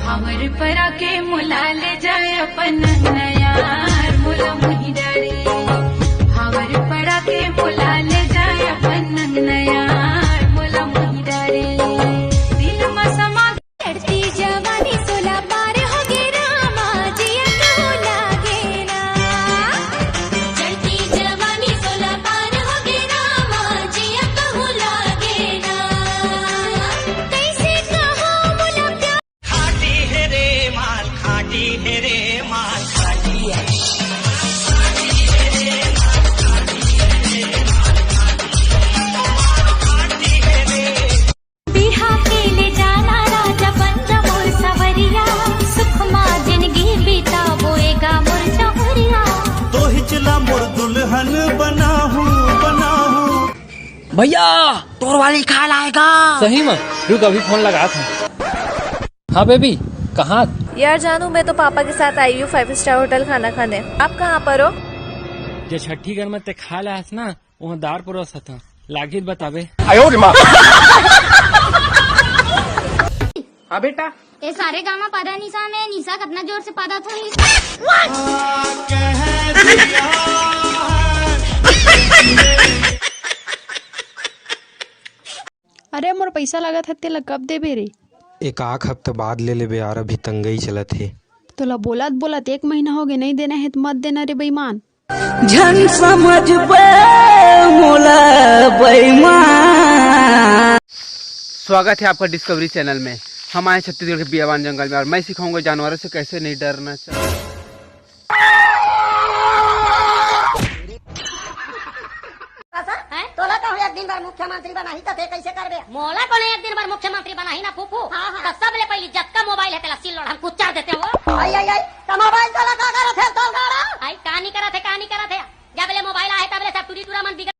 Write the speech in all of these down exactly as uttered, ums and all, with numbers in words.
हमर परा के मोला ले जाए अपन नया मोला मुही डारे। हमर परा के मोला ले जाए अपन नया मोला मुही डारे। दिल म समा चढ़ती जवानी सोला पार हो गे रामा, जिया कहूँ लागे ना। चढ़ती जवानी सोला पार हो गे रामा, जिया कहूँ लागे ना। कैसे कहूँ मोला प्यार। खाटी है रे माल, खाटी है रे माल, खाटी है। बिहा के ले जाना राजा बन जा मोर सवरिया, सुखमा जिंदगी बिताबो एगा मोर जहुरिया। तो हिचला मोर दुल्हन बनाहूँ, बनाहूँ। भैया, तोर वाली खाल आएगा। सही में? रुक, अभी फोन लगा था। हाँ बेबी, कहाँ? यार जानू, मैं तो पापा के साथ आई हूँ फाइव स्टार होटल खाना खाने। आप कहाँ पर हो? जे छठी घर में ते खा लास ना, वहाँ दार परोसत हूँ। लागी त बताबे। आयो रे माँ। हाँ बेटा। ए सारे गामा पादा निशा में निशा कितना जोर से पादा था ही। अरे मोर पैसा लागत हे, तेला कब देबे रे? एक आख हफ्ता बाद ले लेबे यार, अभी तंगई चलत हे। तोला बोलत बोलत एक महीना हो गे, नहीं देना हे त मत देना रे बेईमान। झन समझबे मोला बेईमान। स्वागत है आपका डिस्कवरी चैनल में। हम आए छत्तीसगढ़ के बियावान जंगल में और मैं सिखाऊंगा जानवरों से कैसे नहीं डरना चाहिए। हैं? तोला कहूँ एक दिन बर मुख्यमंत्री बनाही त ते कैसे करबे? मोला कोनो एक दिन बर मुख्यमंत्री बनाही ना फूफू। हाँ, हाँ। त सबले पहिली जतका मोबाइल हे तेला सिल लोढ़ा म कुचर देते हो। आई, आई, आई, त मोबाइल तोला का करत हे तोल गाड़ा? आई का नी करत हे, का नी करत हे? जब ले मोबाइल आहे तब ले सब टूरी टूरा मन बिगड़।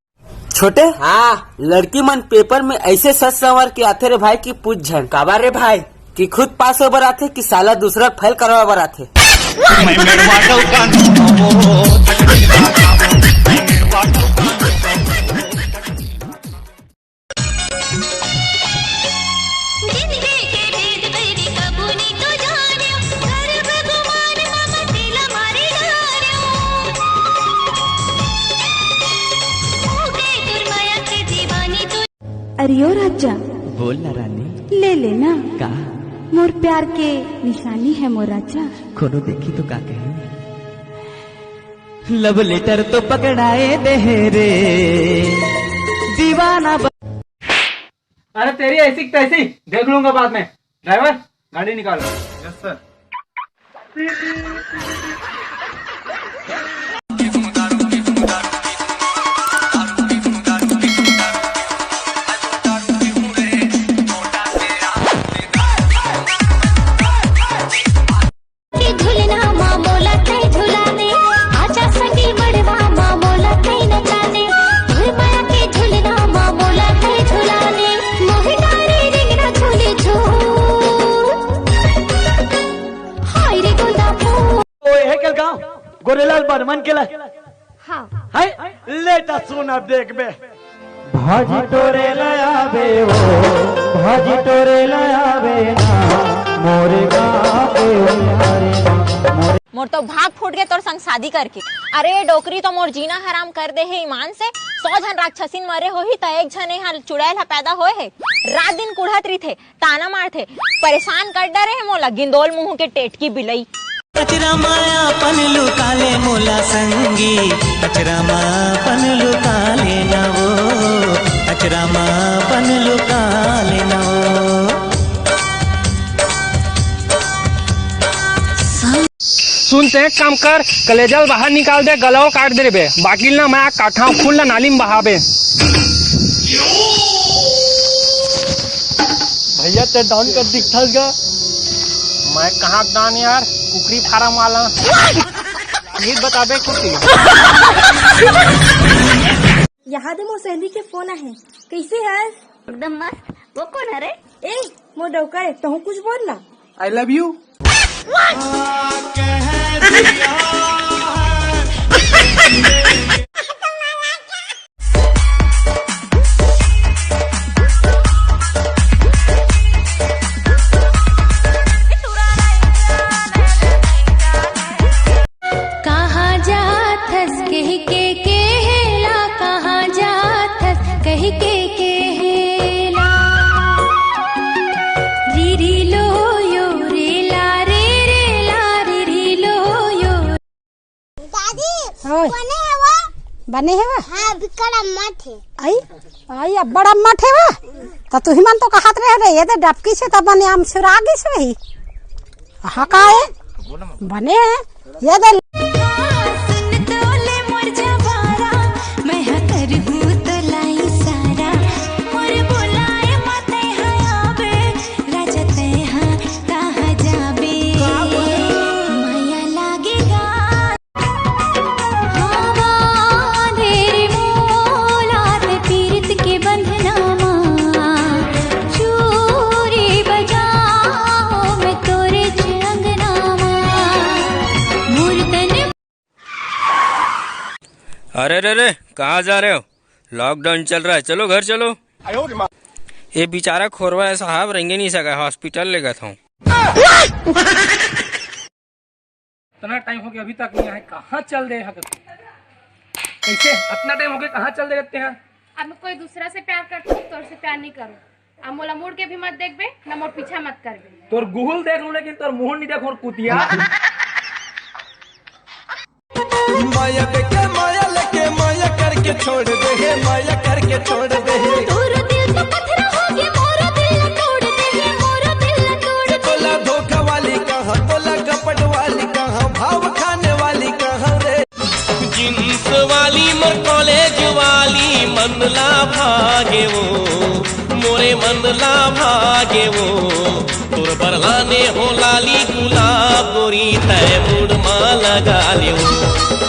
छोटे, हाँ। लड़की मन पेपर में ऐसे सज संवर के आथे रे भाई कि पूछ झन। काबर रे भाई? कि खुद पास होय बर आथे कि साला दूसरा फेल करवाय बर आथे। अरे ओ राजा। बोल ना रानी। ले ले ना। का? मोर प्यार के निशानी है मोर राजा। कोनो देखी तो का कही? लव लेटर तो पकड़ाए दे रे दीवाना ब- अरे तेरी ऐसी की तैसी, देख लूंगा बाद में। ड्राइवर, गाड़ी निकालो। Yes sir. के झुलना मा मोला तै झुला दे, आजा संगी मड़वा मा मोला तै नचा दे, धुर माया के झुलना मा मोला तै झुला दे, मोहे डारे रिंगना झूले झूल। हाय रे गोंदा फूल। ओ, हे कल गाँव, गोरेलाल बर्मन के ला। हाँ। हाय, लेटा सुन अब देखबे। भाजी टोरे ले आवे ओ, भाजी टोरे ले आवे ना, मोरे गाँव के ओ यारे ना, मोरे मोर तो भाग फूट गे तोर संग शादी करके। अरे डोकरी तो मोर जीना हराम कर दे हे ईमान से। सौ झन राक्षसीन मरे होही त एक झन एहा चुड़ैल ह पैदा होए हे। रात दिन कुढ़त रहिथे, ताना मारथे, परेशान कर डरे हे मोला गिंदोल मुंह के टेटकी बिलई। कचरा मा अपन लुका ले मोला संगी, कचरा मा अपन लुका ले ना वो, कचरा मा अपन लुका ले ना वो। सुन ते एक काम कर, कलेजा ल बाहर निकाल दे, गला काट दे रे बे, बाकी ल ना मैं काटहा हूँ, खून ला नाली में बहाबे। भैया ते डॉन कर दिखथस गा। मैं कहाँ डॉन यार, कुकरी फार्म वाला। ये बताबे कुकरी। यहाँ दे मोर सहेली के फोन आहे, कैसे है? एकदम मस्त। वो कौन है रे? ए, मोर डौका है, तहूँ कुछ बोल ना। I love you। बने हे वा? हाँ, बिकट अम्मट हे। आई, आई, अब्बड़ अम्मट हे वा। त तुही मन तो कहत रहे रे, ये दे डबकी से त बने अमसुरा गिस होही। हाँ का हे? बने हे, ये दे। सुन तो ले मोर जवारा, मैं हा करहूँ तोला इशारा। मोर बुलाए मा तैं हा आबे, राजा तैं हा कहाँ जाबे? माया लागेगा। हवा दे रे मोला ते पीरित के बंधना मा, चूरी बजाओ मैं तोरे च अंगना मा। मोर तन अरे रे रे, कहाँ जा रहे हो? लॉकडाउन चल रहा है, चलो घर चलो। ये बेचारा खोरवा है साहब, रेंगे नहीं सका, हॉस्पिटल लेगत हूँ। इतना टाइम हो गया, अभी तक नहीं आए, कहाँ चल दे हकत? कैसे इतना टाइम हो गया, कहाँ चल दे रहते हैं? अब मैं कोई दूसरा से प्यार करता हूँ, तोर से प्यार नहीं करूँ। अब मोला मुड़ के भी मत देखबे, ना मोर पीछा मत करबे। तोर गुहुल देख लूँ, लेकिन तोर मुंह नहीं देखूँ, कुतिया। माया देके माया लेके माया करके छोड़ दे हे, माया करके छोड़ दे हे। तोर दिल तो पथरा हो गया, मोर दिल तोड़ दे हे, मोर दिल तोड़ दे। बोला धोखा वाली कहाँ, बोला कपट वाली कहाँ, भाव खाने वाली कहाँ रे? जींस वाली मोर कॉलेज वाली मन ला भागे वो, मोरे मन ला भागे वो। तोर बर लाने हो लाली गुलाब गोरी तय मूड मा लगा ले वो।